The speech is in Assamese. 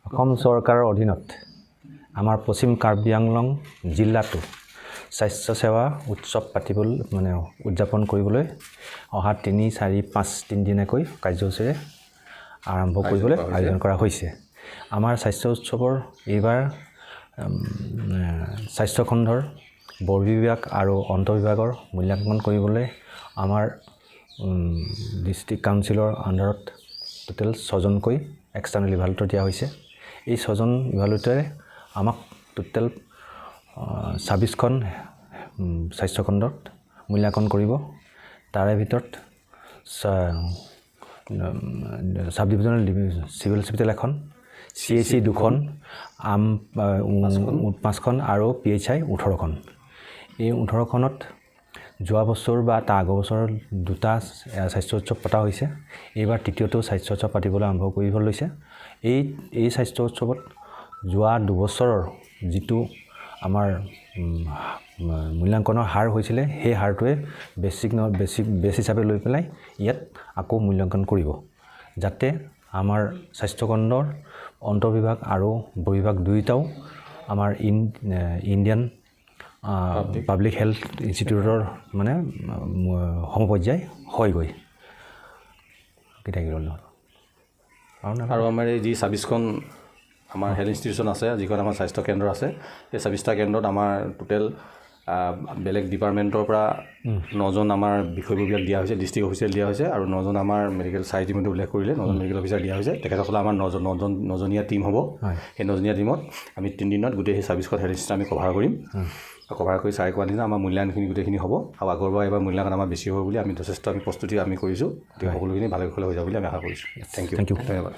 অসম চৰকাৰৰ অধীনত আমাৰ পশ্চিম কাৰ্বি আংলং জিলাটো স্বাস্থ্যসেৱা উৎসৱ পাতিবলৈ, মানে উদযাপন কৰিবলৈ অহা 3, 4, 5 তিনিদিনীয়াকৈ কাৰ্যসূচীৰে আৰম্ভ কৰিবলৈ কৰা হৈছে। আয়োজন কৰা হৈছে। আমাৰ স্বাস্থ্য উৎসৱৰ এইবাৰ স্বাস্থ্যখণ্ডৰ বৰ্হিবিভাগ আৰু অন্তৰ্বিভাগৰ মূল্যাংকন কৰিবলৈ আমাৰ ডিষ্ট্ৰিক্ট কাউন্সিলৰ আণ্ডাৰত টোটেল ছজনকৈ এক্সটাৰ্নেল ইভালুৱেটৰ দিয়া হৈছে। এই ছজন ইভালুৱেটৰে আমাক টোটেল 26খন স্বাস্থ্যখণ্ডত মূল্যাংকন কৰিব। তাৰে ভিতৰত চাব ডিভিজনেল চিভিল হস্পিটেল এখন, চিএইচচি দুখন, পাঁচখন আৰু পিএইচআই 18খন। এই 18খনত যোৱা বছৰ বা তাৰ আগৰ বছৰ দুটা স্বাস্থ্য উৎসৱ পতা হৈছে। এইবাৰ তৃতীয়টো স্বাস্থ্য উৎসৱ পাতিবলৈ আৰম্ভ কৰিব লৈছে। এই স্বাস্থ্য উৎসৱত যোৱা 2 বছৰৰ যিটো আমাৰ মূল্যাংকনৰ হাৰ হৈছিলে, সেই হাৰটোৱে বেছিক ন বেছিক বেছ হিচাপে লৈ পেলাই ইয়াত আকৌ মূল্যাংকন কৰিব, যাতে আমাৰ স্বাস্থ্যখণ্ডৰ অন্তৰ্বিভাগ আৰু বহিৰ্বিভাগ দুয়োটাও আমাৰ ইণ্ডিয়ান পাব্লিক হেল্থ ইনষ্টিটিউটৰ মানে সমপৰ্যায় হয়গৈ। কি থাকি গ'ল আৰু? আৰু আমাৰ এই যি 26খন আমাৰ হেল্থ ইনষ্টিটিউশ্যন আছে, যিখন আমাৰ স্বাস্থ্য কেন্দ্ৰ আছে, সেই 26টা কেন্দ্ৰত আমাৰ টোটেল বেলেগ ডিপাৰ্টমেণ্টৰ পৰা নজন আমাৰ বিষয়ববীয়াক দিয়া হৈছে, ডিষ্ট্ৰিক্ট অফিচিয়েল দিয়া হৈছে আৰু নজন আমাৰ মেডিকেল ছাৰ ইতিমধ্যে উল্লেখ কৰিলে, নজন মেডিকেল অফিচাৰ দিয়া হৈছে। তেখেতসকলে আমাৰ নজন নজন নজনীয়া টীম হ'ব। সেই নজনীয়া টীমত আমি 3 দিনত গোটেই সেই 26খন হেল্থ ইনষ্টিটিউশ্যন আমি কভাৰ কৰিম। কভাৰ কৰি ছাৰে কোৱা নিচিনা আমাৰ মূল্যায়নখিনি গোটেইখিনি হ'ব আৰু আগৰ পৰা এইবাৰ মূল্যাংকন আমাৰ বেছি হ'ব বুলি আমি যথেষ্ট আমি প্ৰস্তুতি আমি কৰিছোঁ। গতিকে সকলোখিনি ভালে কুশলে হৈ যাব বুলি আমি আশা কৰিছোঁ। Thank U. Thank you. ধন্যবাদ।